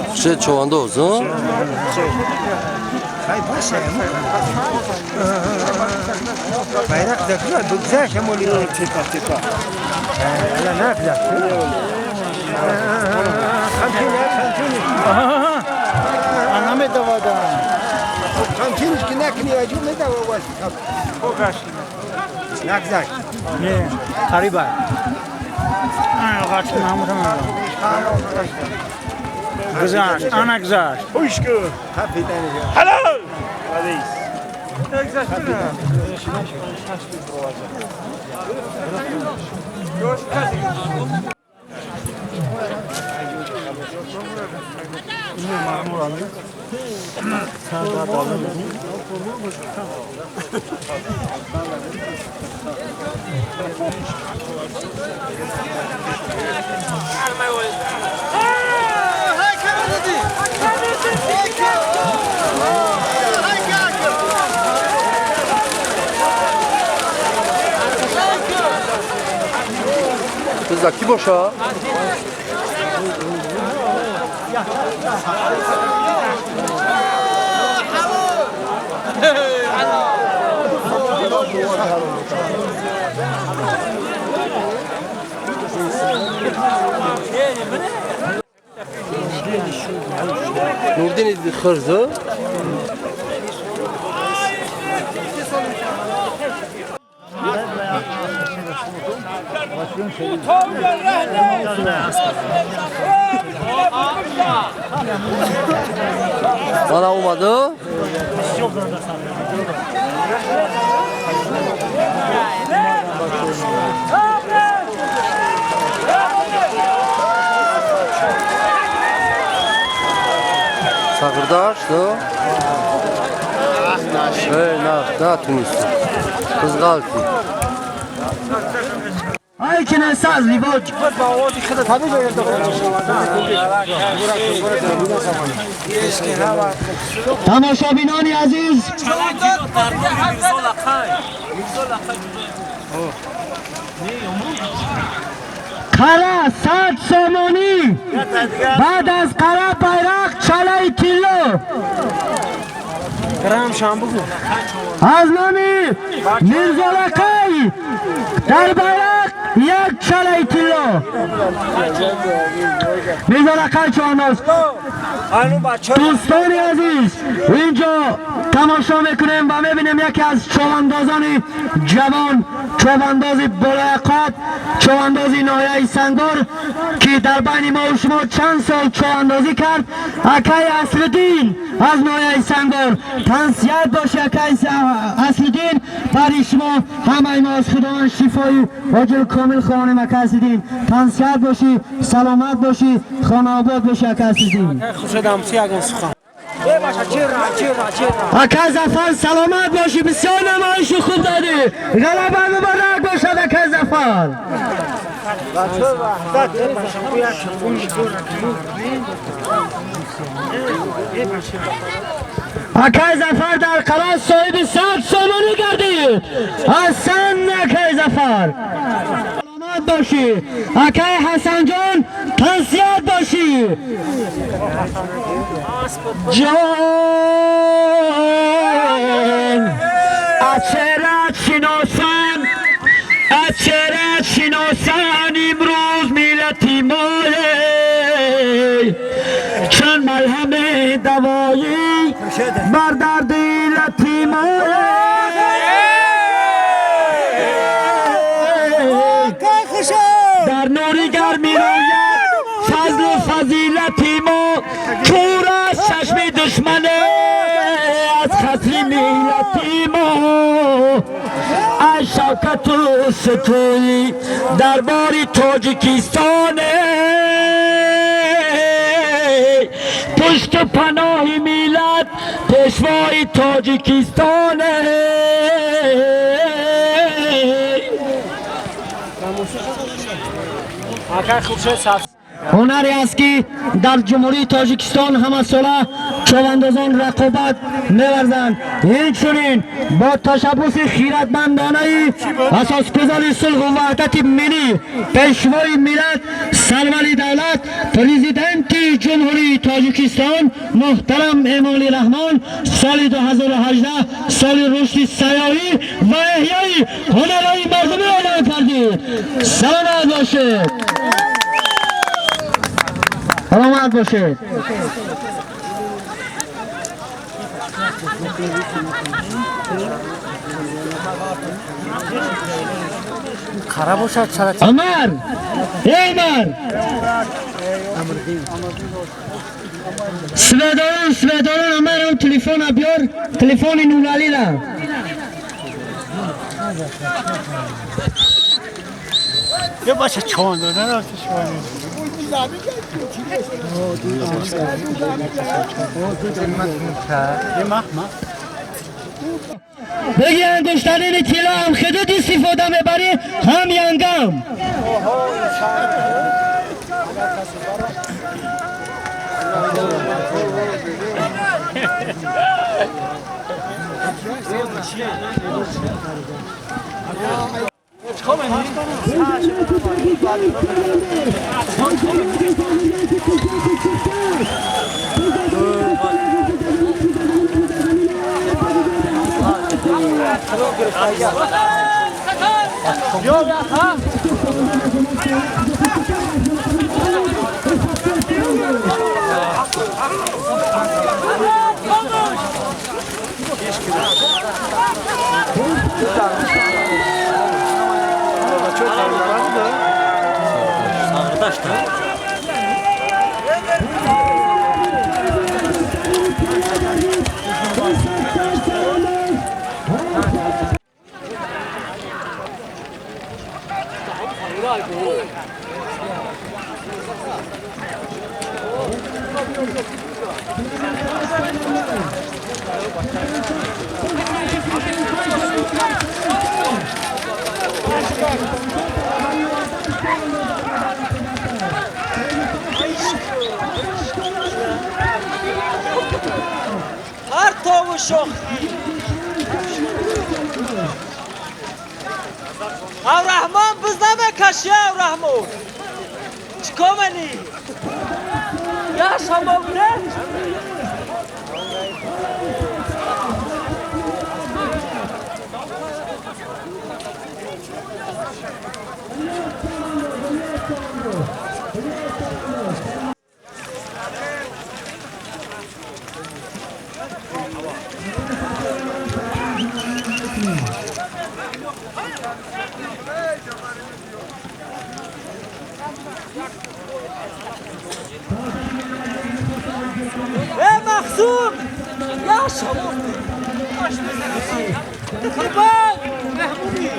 Хуршед Човандоз, а? Кӣ боша? Нурдин хирза? Mana омаду? Сағырдаш, да? Эй, на, Тунис. Қызғалти. Тамошобинони азиз, қара 100 сомонӣ, баъд аз қара байрақ чалаи тилло аз номи Мирзолақай дар байрақ як чалаи тилло. Мирзолақай чоноз. Дӯстони азиз, инҷо тамошо мекунем ва мебинем яке аз човандозони ҷавон, човандози болояқат, човандози ноҳияи Сангор, ки дар байни мо шумо чанд сол човандозӣ кард, акай Аслиддин аз ноҳияи Сангор. Тансият боши, акай Аслиддин, барои шумо ҳамаи мо аз Худованд шифои оҷил комил хоҳонем. Акай Аслиддин, тансият бошӣ, саломат бошӣ, хонаобод бошӣ, акай Аслиддин. Акай Зафар, саломат бошӣ, бисёр намоиши хуб додӣ, ғалаба муборак бошад, акай Зафар. Акай Зафар дар қара соҳиби 100 сомонӣ гардид. Ҳасан, акай Зафар, саломат бошӣ. Акай Ҳасанҷон, тансият бошӣ. Ҷон аз чеҳрат шиносан, аз чеҳрат шиносан имрӯз миллати мое, чун малҳами давоӣ бар дарди лати мое. Дар нури гарми рӯят фазлу фазилати мо, кур аз чашми душмане аз хасри миллати мо, аз шавкату сутӯи дарбори Тоҷикистоне, пушту паноҳи миллат пешвои Тоҷикистоне. Ҳунаре аст, ки дар Ҷумҳурии Тоҷикистон ҳамасола човандозон рақобат меварзанд. Инчунин бо ташаббуси хиратмандонаи асосгузори сулҳу ваҳдати миллӣ, пешвои миллат, сарвари давлат, президенти Ҷумҳурии Тоҷикистон муҳтарам Эмомалӣ Раҳмон соли 2018 соли рушди сайёҳӣ ва эҳёи ҳунарҳои мардумӣ эълон кардид. Саломат бошед, саломат бошед. Умар, эй Умар, сведорон, сведорон, Умарам телефона биёр, телефони Нуралира. یه باشه چون نه راستی شما. بگی انگشترین تیلا هم خدود استفاده میبری هم ینگم. هر تا و شخ او رحمان بزنه کشی او رحمان چیکار منی؟ یا شما بوده؟ ای مخصوم یا شما قربان محمودی.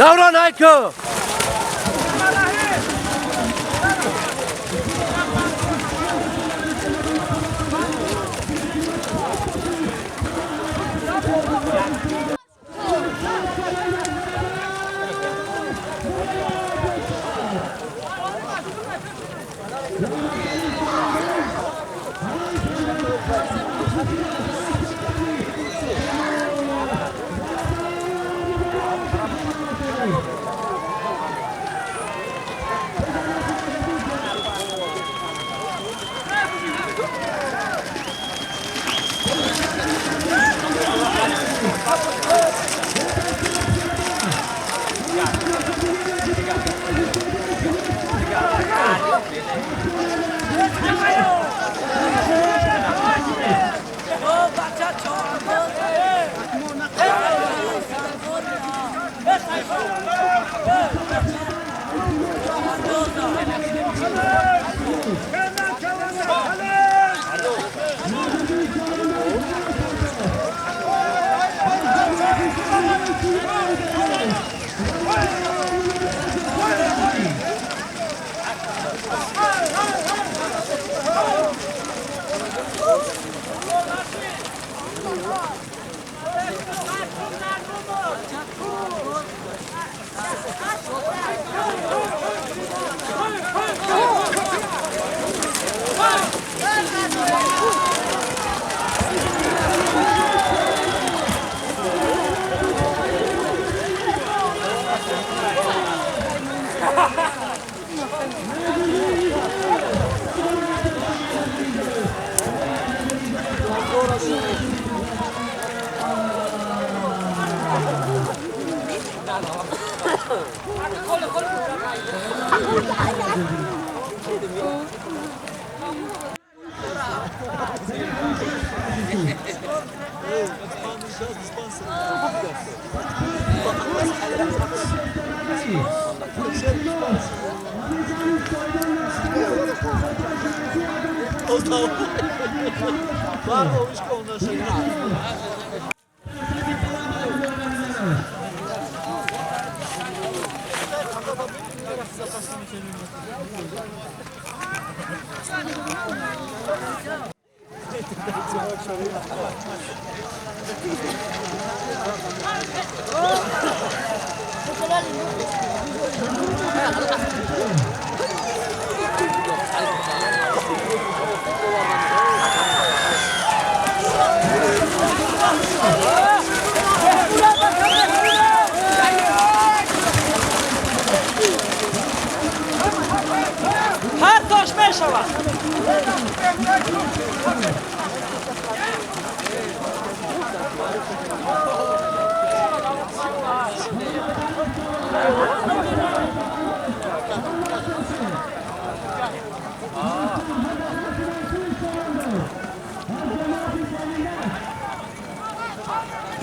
Davran Ayko!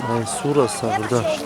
Мансур аст сардашт.